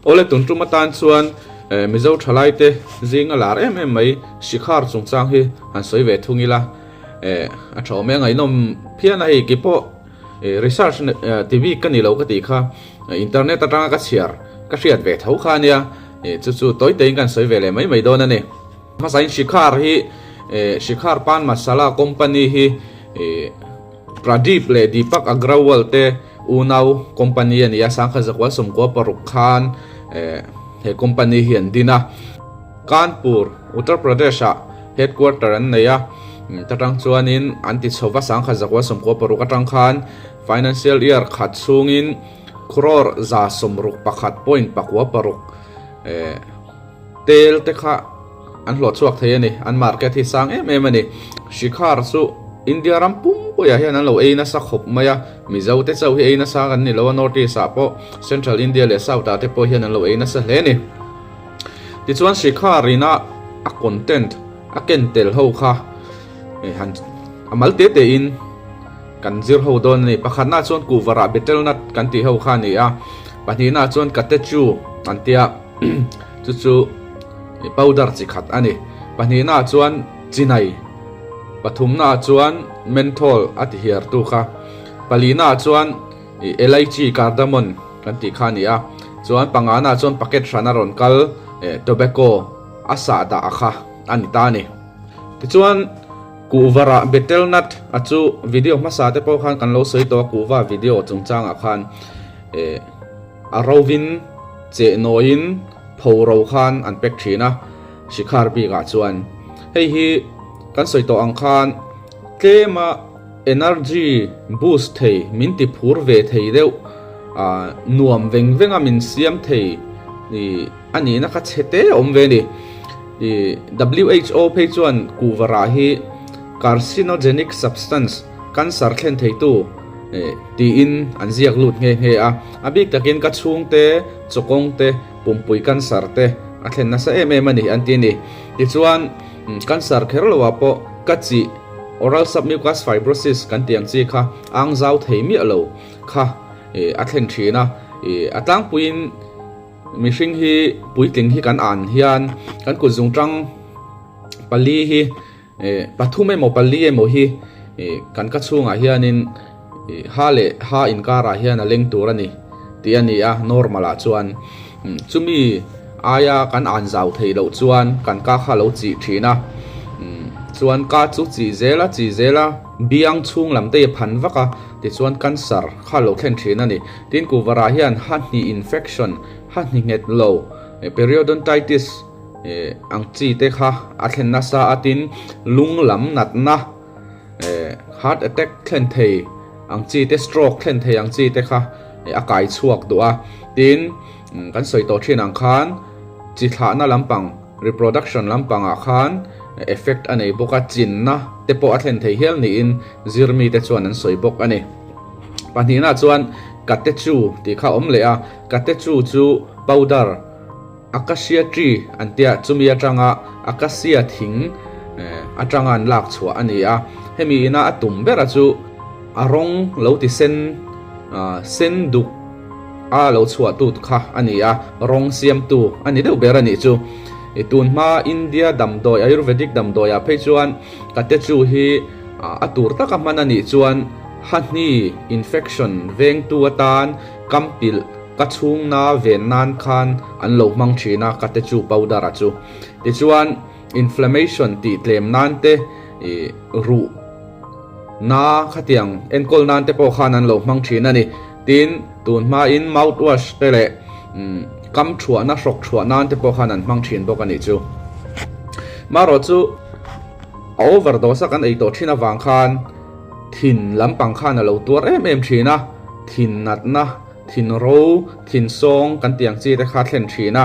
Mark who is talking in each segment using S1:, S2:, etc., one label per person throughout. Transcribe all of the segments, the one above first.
S1: Awle tun tum atan chuan Mizo thalaite zinga lar em em mai Shikhar chungchang hi han sawi ve thung ila a tha awm e, ngaihnawm phian a hei keipawh research ti bik ka ni lo ka tih kha internet atanga ka chhiar ka hriat ve tho kha ania chu chu tawi tawiin kan sawi ve leh mai mai dawn a ni. Hmasain Shikhar hi Shikhar Pan Masala company hi Pradeep leh Deepak Agrawal te unau company a ni a, sangkhat zakual 96 khan he company hi an din a. Kanpur, Uttar Pradesh-ah headquarter an nei a, ta tang chuanin an ti chho va, sangkhat zakual 96 atang khan financial year khat chhungin crore 61.96 tel te kha An hlawh chhuak thei a ni. An market hi sang em em a ni. Shikhar chu India ram pumpuiah hian an lo ei nasa khawp mai a. Mizo te chauh hi ei nasa kan ni lo a, North East ah pawh, Central India leh South ah te pawh hian an lo ei nasa hle a ni. Tichuan Shikhar ina a content a ken tel ho kha han a mal te te in kan zir ho dawn a ni. Pakhatna chuan kuvarah betel nut kan tih ho kha a ni a, pahnihna chuan katechu an tia. Chu chu powder chi khat a ni. Pahnihnaah chuan chinai, pathumnaah chuan menthol a ti hiartu kha, palinaah chuan elaichi cardamom kan tih kha a ni a, chuan panganaah chuan packet hran a rawn kal tobacco a sah dah a kha a ni ta a ni. Tichuan kuhvarah betel nut a chu video hmasa te pawh khan kan lo sawi tawh a kuhva video chungchangah khan eh. A rovin cheh nawiin pho ro khan an pek thin a, Shikhar bikah chuan. Hei hi kan sawi tawh ang khan tlema energy boost thei, min ti phur ve thei deuh, nuam veng venga min siam thei a nihna kha chhe te a awm ve a ni. WHO phei chuan kuhvarah hi carcinogenic substance, cancer thlen theitu, Tiin an ziak lut nghe nghe a. A bik takin ka chhungte, chawkawng te, pumpui cancer te a thlen nasa em em a ni an ti a ni. Tichuan, cancer kher loah pawh ka chi oral submucous fibrosis kan tih ang chi kha ang zau thei miah lo kha a thlen thin a. A tlangpuiin mihring hi puitling hi kan an hian kan kut zungtang pali hi Pathum emaw pali emaw hi kan ka chhungah hianin ha leh ha inkarah hian a leng tur a ni tih a ni a, normal ah chuan chumi aia kan an zau theih loh chuan kan ka kha lo chih thin a, chuan ka chu chih zel a chih zel a biang chhung lam te hi a phan vak a tichuan cancer kha a lo thlen thin a ni. Tin kuvarah hian ha hnih infection ha hnih nghet lo periodontitis Eh ang chi te kha a thlen nasa a tin lung lam natna eh heart attack thlen thei ang chi te stroke thlen thei ang chi te kha a kai chhuak duh a tin kan sawi tawh thin ang khan chi thlahna lampang reproduction lampangah khan effect a nei bawk a chinna te pawh a thlen thei hial niin zirmi te chuan an sawi bawk a ni. Pahnihna chuan katechu tih kha a awm leh a katechu chu powder Acacia tree an tia, chumi atanga acacia thing atanga an lak chhuah a ni a. Hemi ina a tum bera chu a rawng lo ti sen sen duk a lo chhuah tu kha a ni a, rawng siamtu a ni deuh ber a nih chu. I tun hma India damdawi Ayurvedic damdawi ah phei chuan katechu hi a tur taka hman a nih chuan hahni infection vengtu atan kampilh Ka chhungna ven nan khan an lo hmang thin a, katechu powder a chu. Tichuan inflammation tih tlem nan te ih ruh na khatiang enkawl nan te pawh khan an lo hmang thin a ni. Tin, tun hmain mouthwash te leh kam thuahna hrawk thuah nan te pawh khan an hmang thin bawk a nih chu. Marawh chu a overdose a kan ei tawh thin avang khan thin lampang khan a lo tuar em em thin a, thin natna Thin ro, thin sawng kan tih ang chi te kha a thlen thin a,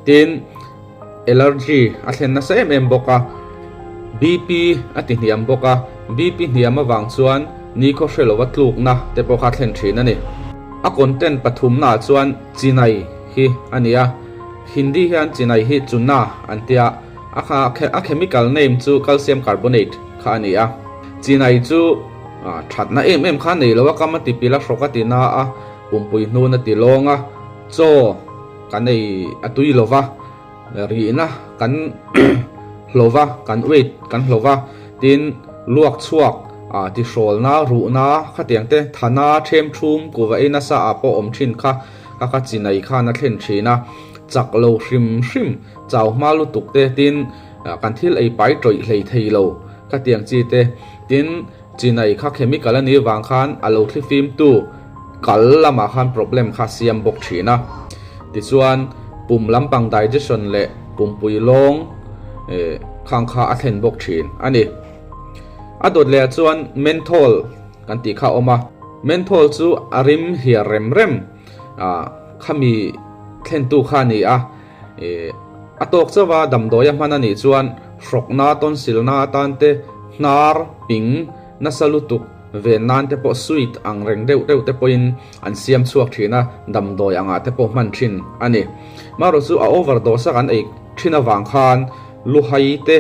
S1: tin allergy a thlen nasa em em bawk a, BP a ti hniam bawk a, BP hniam avang chuan nikhaw hre lova tlukna te pawh kha a thlen thin a ni. A content pathumna ah chuan chinai hi a ni a, Hindi hian chinai hi chuna an tia, a chemical name chu calcium carbonate kha a ni a, chinai chu. Thatna em em kha nei lo a, kam a ti pil a, hrawk a ti na a, pumpui hnun a ti lawng a, chaw kan ei a tui lo va, rihna kan hlo va, kan weight kan hlo va, tin luak chhuak ah tihrawlna, ruhna khatiang te thana them thum kuhva ei nasa ah pawh awm thin kha kha kha chinai khan a thlen thin a, chak lo hrim hrim chau hma lutuk te tin kan thil ei pai tawih hlei thei lo khatiang chi te tin Chinai kha chemical a nih vang khan a lo thlifim tu kal lamah khan problem kha siam bawk thin a. Tichuan pum lampang digestion leh pumpui lawng khang kha a thlen bawk thin a ni. A dawt leh ah chuan menthol kan tih kha a awm a. Menthol chu a rim hiar rem rem khami thlentu kha a ni a. A tawk chauh a, damdawi a hman a nih chuan hrawkna, tonsilna atan te, hnar, ping, nasa lutuk ven nan te pawh sweet ang reng deuh deuh te pawhin an siam chhuak thin a, damdawi angah te pawh hman thin a ni. Marawh chu a overdose a kan ei thin avang khan luhai te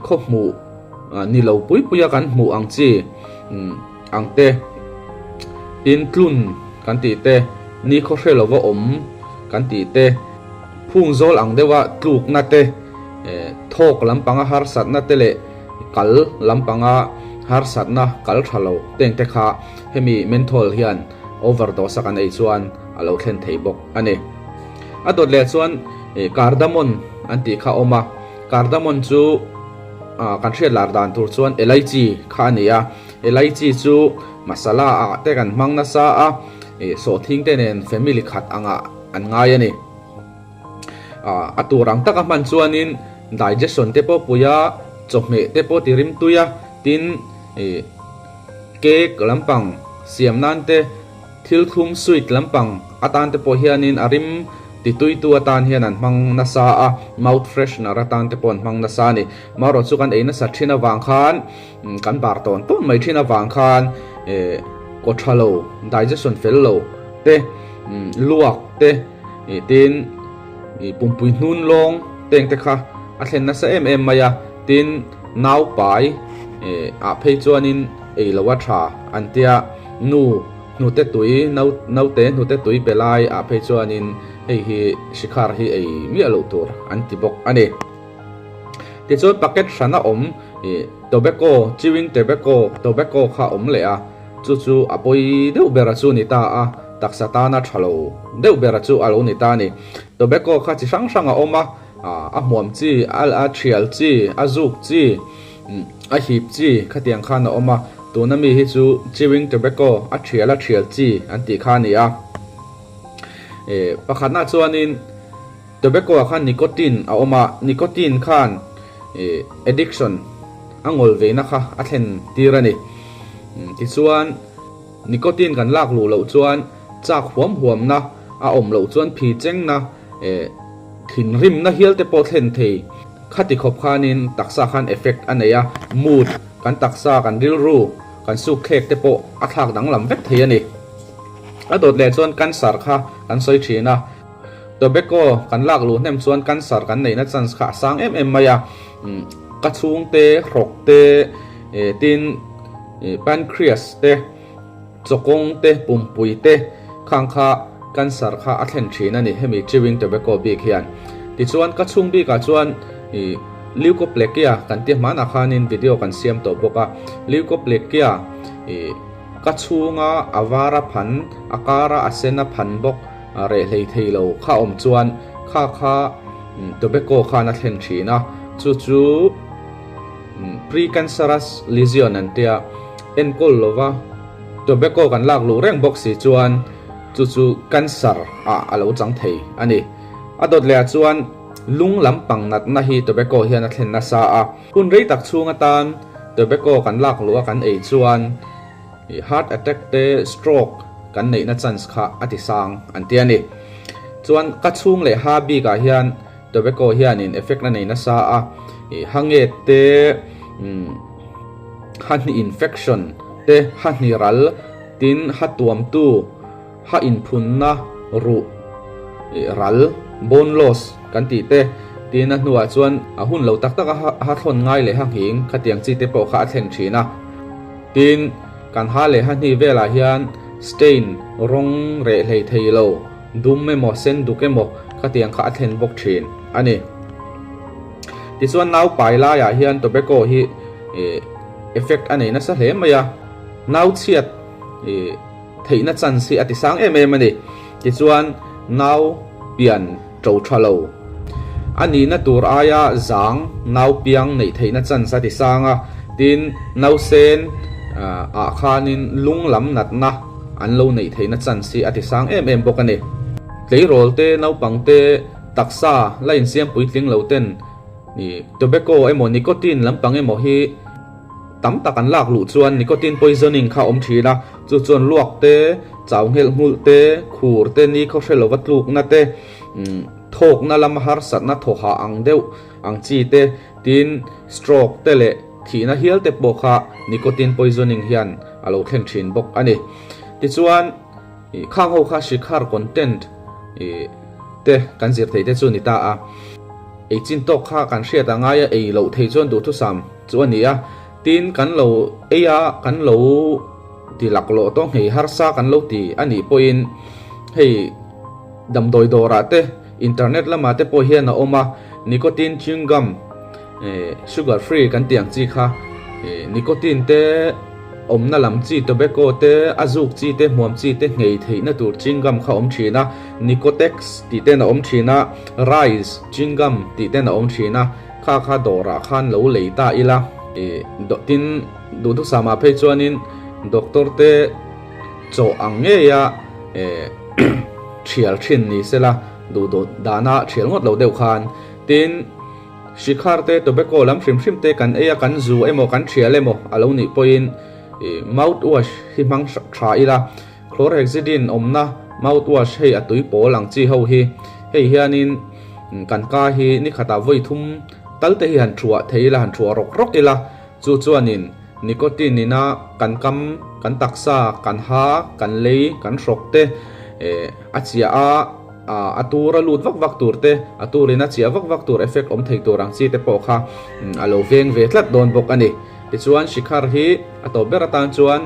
S1: khaw hmuh ni lo pui pui a kan hmuh ang chi ang te, tin tlun kan tih te, ni khaw hre lova awm kan tih te, phung zawl ang deuha tlukna te, thawk lampanga harsatna te leh kal lampanga harsatna kal tha lo teng te kha hemi menthol hian overdose a kan ei chuan a lo thlen thei bawk a ni. A dawt leh chuan cardamom an tih kha a awm a, cardamom chu kan hriat lar dan tur chuan elaichi kha a ni a, elaichi chu masala ah te kan hmang nasa a, sawhthing te nen family khat angah an ngai a ni. A tur ang taka hman chuanin digestion te pawh pui a, chawhmeh te pawh ti rim tui a, tin cake lampang siam nan te Thil thlum sweet lampang atan te pawh hianin a rim tituitu atan hian an hmang nasa a, mouth freshener atan te pawh an hmang nasa a ni. Marawh chu kan ei nasa thin avang khan, kan bar tawn tawn mai thin avang khan kaw tha lo, digestion fel lo te, luak te, tin pumpui hnun lawng teng te kha a thlen nasa em em mai a, tin naupai ah phei chuanin ei lo a tha an tia. Nu hnute tui, naute hnute tui pe lai ah phei chuanin hei hi shikhar hi ei miah loh tur an ti bawk a ni. Tichuan packet hran a awm ih tobacco, chewing tobacco, tobacco kha a awm leh a, chu chu a pawi deuh ber a chu ni ta a, taksa tana tha lo deuh ber a chu a lo ni ta a ni. Tobacco kha chi hrang hrang a awm a, a hmuam chi, a thial chi, a zuk chi, A hip chi khatiang khan a awm a, tuna mi hi chu chewing tobacco a thial a thial chi an tih kha a ni a. Pakhatna chuanin tobacco ah khan nicotine a awm a, nicotine khan addiction a ngawl veina kha a thlen tir a ni. Tichuan nicotine kan lak luh loh chuan chak huam huamna a awm loh chuan phi chengna thinrimna hial te pawh thlen thei. Khati khawp khanin taksa khan effect a nei a, mood, kan taksa, kan rilru, kan suk thlek te pawh a thlak danglam vek thei a ni. A dawt leh chuan cancer kha kan sawi thin a, tobacco kan lak luh hnem chuan cancer kan neihna chance kha a sang em em mai a, ka chhungte, hrawk te, tin pancreas te, Chawkawng te, pumpui te khang kha cancer kha a thlen thin a ni hemi chewing tobacco bik hian. Tichuan ka chhung bikah chuan ih leukoplakia kan ti hmanah khanin video kan siam tawh bawk a, leukoplakia ih ka chhunga a var a phan, a kara a sen a phan bawk reh hlei thei lo kha awm chuan kha kha tobacco khan a thlen thin a, chu chu. Precancerous lesion an tia, enkawl lova tobacco kan lak luh reng bawk si chuan chu chu cancer ah a lo chang thei a ni. A dawt leh ah chuan lung lampang natna hi tobacco hian a thlen nasa a, hun rei tak chhung atan tobacco kan lak luh a kan ei chuan heart attack te stroke kan neihna chance kha a ti sang an ti a ni. Chuan ka chhung leh ha bik ah hian Tobacco hianin effect a nei nasa a, ih hanget te, umm hahni infection te, hahni ral tin ha tuamtu, ha inphunna ruh ih ral, bone loss kan tih te, tin a hnuah chuan a hun lo tak tak a ha thlawn ngai leh ha nghing khatiang chi te pawh kha a thlen thin a. Tin, kan ha leh hahni velah hian stain rawng reh hlei thei lo. Dum emaw, sen duk emaw Khatiang kha a thlen bawk thin a ni. Tichuan nau pai laiah hian tobacco hi effect a nei nasa hle mai a, nau chhiat theihna chance hi a ti sang em em a ni. Tichuan nau pian to tha lo a nihna tur aia zang nau piang neih theihna chance a ti sang a, tin nausen ah khanin lung lam natna an lo neih theihna chance hi a ti sang em em bawk a ni. Tleirawl te, naupang te, taksa la insiam puitling lo ten tobacco emaw nicotine lampang emaw hi tam tak an lak luh chuan nicotine poisoning kha a awm thin a, chu chuan luak te, chau nghelh nghulh te, khur te, ni khaw hre lova tlukna te, thawkna lama harsatna thawhah ang deuh ang chi te, tin stroke te leh thihna hial te pawh kha nicotine poisoning hian a lo thlen thin bawk a ni. Tichuan. Ih khang ho kha Shikhar content ih te kan zir thei te chu ni ta a. Ei chin tawk kha kan hriat a ngai a, ei loh thei chuan duhthusam chu a ni a. Tin kan lo ei a, kan lo ti laklawh tawh nghei harsa kan lo ti a nih pawhin hei damdawi dawrah te internet lamah te pawh hian a awm a, nicotine chewing gum ih sugar free kan tih ang chi kha ih nicotine te Awmna lam chi tobacco te, a zuk chi te, hmuam chi te nghei theihna tur chewing gum kha a awm thin a, Nicotex tih ten a awm thin a, Rise chewing gum tih ten a awm thin a, kha kha dawrah khan lo lei ta ila. Ih tin duhthusam ah phei chuanin doctor te chawh ang ngeia eh thial thin ni sela duh duh dana thial ngawt lo deuh khan tin. Shikhar te, tobacco lam hrim hrim te kan ei a, kan zu emaw kan thial emaw a lo nih pawhin ih mouth wash hi hmang tha ila, chlorhexidine awmna mouth wash hei a tui pawl ang chi ho hi, hei hianin kan ka hi ni khatah vawi thum tal te hi han thuah thei ila, han thuah rawk rawk ila, chu chuanin nicotine ina kan kam, kan taksa, kan ha, kan lei, kan hrawk te eh a chiah a. A tur a lut vak vak tur te, a turin a chiah vak vak tur effect awm thei tur ang chi te pawh kha a lo veng ve tlat dawn bawk a ni. Tichuan Shikhar hi a tawp ber atan chuan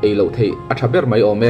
S1: ei loh theih a tha ber mai awm e.